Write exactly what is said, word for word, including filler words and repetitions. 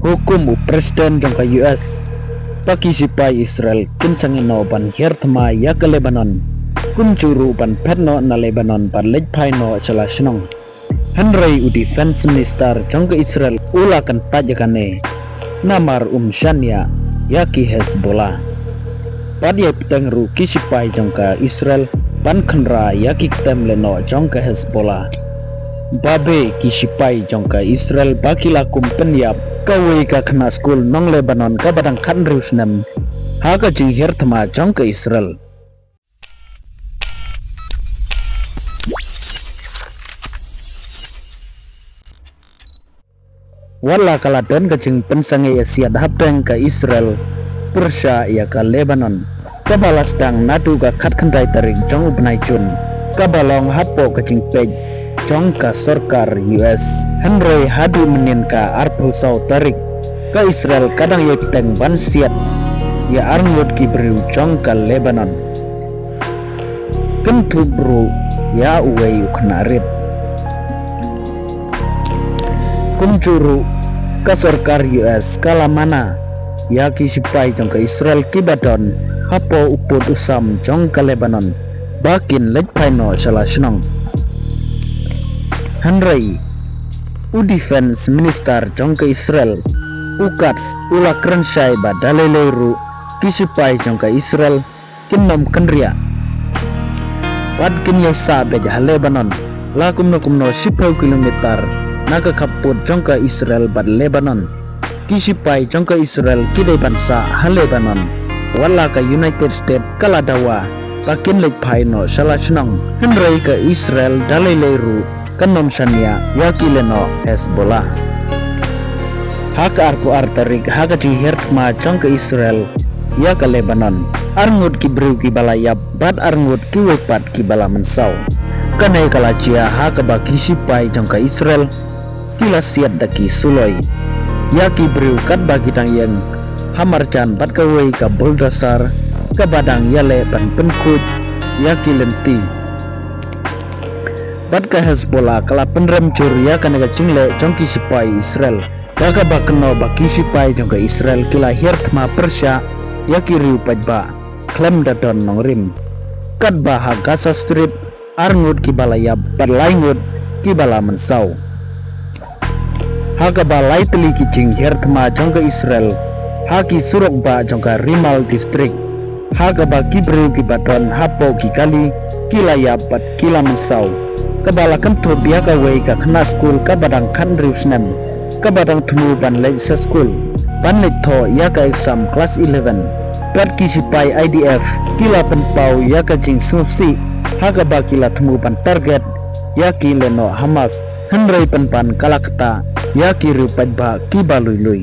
Hukum u President jong ka U S ba ki shipai Israel kin sangeh noh ban hiar thma ïa ka Lebanon, kumjuh ruh ban phet noh na Lebanon bad leit phai noh sha la shnong. Hynrei u Defense Minister jong ka Israel u la kyntait ïa kane, namar um shaniah ïa ki Hezbollah. Bad ïai bteng ruh ki shipai jong ka Israel ban khynra ïa ki ktem lehnoh jong ka Hezbollah. Babe ki shipai jong ka Israel ba ki la kum pynïap kawei ka khynnah skul nong Lebanon kaba dang khathynriew snem ha ka jinghiar thma jong ka Israel. Wat la ka la don ka jingpynsangeh ïasiat hapdeng ka Israel pyrshah ïa ka Lebanon, kaba la sdang naduh ka khatkhyndai tarik jong u bnai Jun, kaba long hapoh ka jingpeit jong ka sorkar U S. Hynrei haduh mynnin ka arphew saw tarik, ka Israel ka dang ïai bteng ban siat ïa arngut ki briew jong ka Lebanon, kynthup ruh ïa uwei u khynnah rit. Kumjuh ruh ka sorkar U S ka la mana ïa ki shipai jong ka Israel kiba don hapoh u pud u sam jong ka Lebanon ba kin leit phai noh sha la shnong. Hynrei u Defense Minister jong ka Israel, u Katz, u la kren shai ba da lei lei ruh ki shipai jong ka Israel kin nym kynriah bad kin ïai sah beit ha Lebanon, la kumno kumno shiphew kilometer na ka khappud jong ka Israel bad Lebanon. Ki shipai jong ka Israel ki dei ban sah ha Lebanon. Wat la ka United States ka la dawa ba kin leit phai noh sha la shnong, hynrei ka Israel da lei lei ruh kan nym shaniah ïa ki lehnoh Hezbollah. Ha ka arphew ar tarik ha ka jinghiar thma jong ka Israel ïa ka Lebanon, arngut ki briew kiba la ïap bad arngut kiwei pat kiba la mynsaw. Kane ka la jia ha kaba ki shipai jong ka Israel ki la siat da ki suloi ïa ki briew katba ki dang ïeng ha marjan bad kawei ka bulldozer kaba dang ïaleh ban pynkhuid ïa ki lynti. Bad ka Hezbollah ka la pynrem jur ïa kane ka jingleh jong ki shipai Israel, da kaba kynnoh ba ki shipai jong ka Israel ki la hiar thma pyrshah ïa ki riew paidbah khlem da don nongrim. Katba ha Gaza Strip, arngut kiba la ïap bad lai ngut kiba la mynsaw. Ha kaba lai tylli ki jinghiar thma jong ka Israel ha ki surok bah jong ka Rimal District, ha kaba ki briew kiba don hapoh ki kali ki la ïap bad ki la mynsaw, kaba la kynthup ïa kawei ka khynnah skul kaba dang khathynriew snem, kaba dang thmu ban leit sha skul ban leit thoh ïa ka exam klas eleven. Bad ki shipai I D F ki la pynpaw ïa ka jingsngewsih ha kaba ki la thmu ban target ïa ki lehnoh Hamas, hynrei pynban ka la ktah ïa ki riew paidbah kiba lui lui.